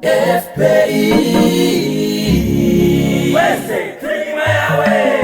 FPI twese turi inyuma yawe.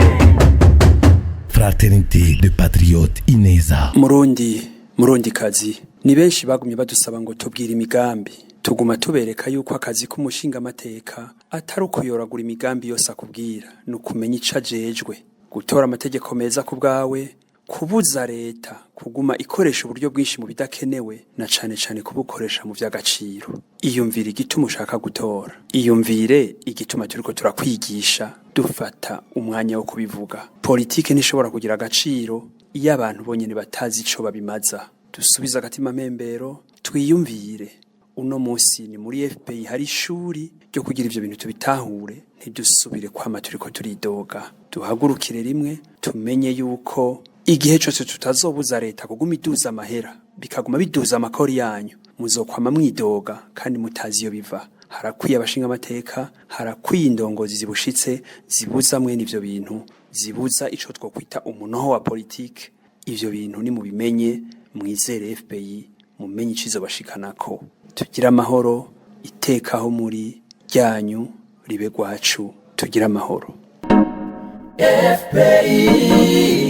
Fraternité de Patriotes Ineza. Murundi, murundi kazi, ni benshi bagumye badusaba ngo tubwire imigambi. Tuguma tubereka yuko akazi k'umushingamateka atari ukuyoragura imigambi yose akubwira, ni ukumenya ico ajejwe: gutora amategeko meza ku bwawe, kubuza leta kuguma ikoresha uburyo bwinshi mu bidakenewe, na cane cane kubukoresha mu vy'agaciro. Iyumvire igituma ushaka gutora, iyumvire igituma turiko turakwigisha, dufata umwanya wo kubivuga. Politike ntishobora kugira agaciro iyo abantu bonyene batazi ico babimaza. Dusubize agatima mpembero, twiyumvire. Uno munsi ni muri FPI hari ishuri ryo kugira ivyo bintu tubitahure, ntidusubire kwama turiko turidoga. Duhagurukire rimwe, tumenye yuko igihe cose tutazobuza leta kuguma iduza amahera, bikaguma biduza amakori yanyu, muzokwama mwidoga kandi mutazi iyo biva. Harakwiye abashinga amateka, harakwiye indongozi zibushitse, zibuza mwene ivyo bintu, zibuza ico twokwita umunoho wa politike. Ivyo bintu ni mubimenye, mwizere FPI, mumenye icizo bashikanako. Tugire amahoro itekaho muri ryanyu ribe gwacu. Tugire amahoro.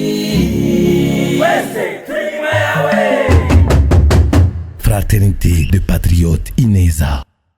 FPI twese turi inyuma yawe. Fraternité de Patriotes Ineza.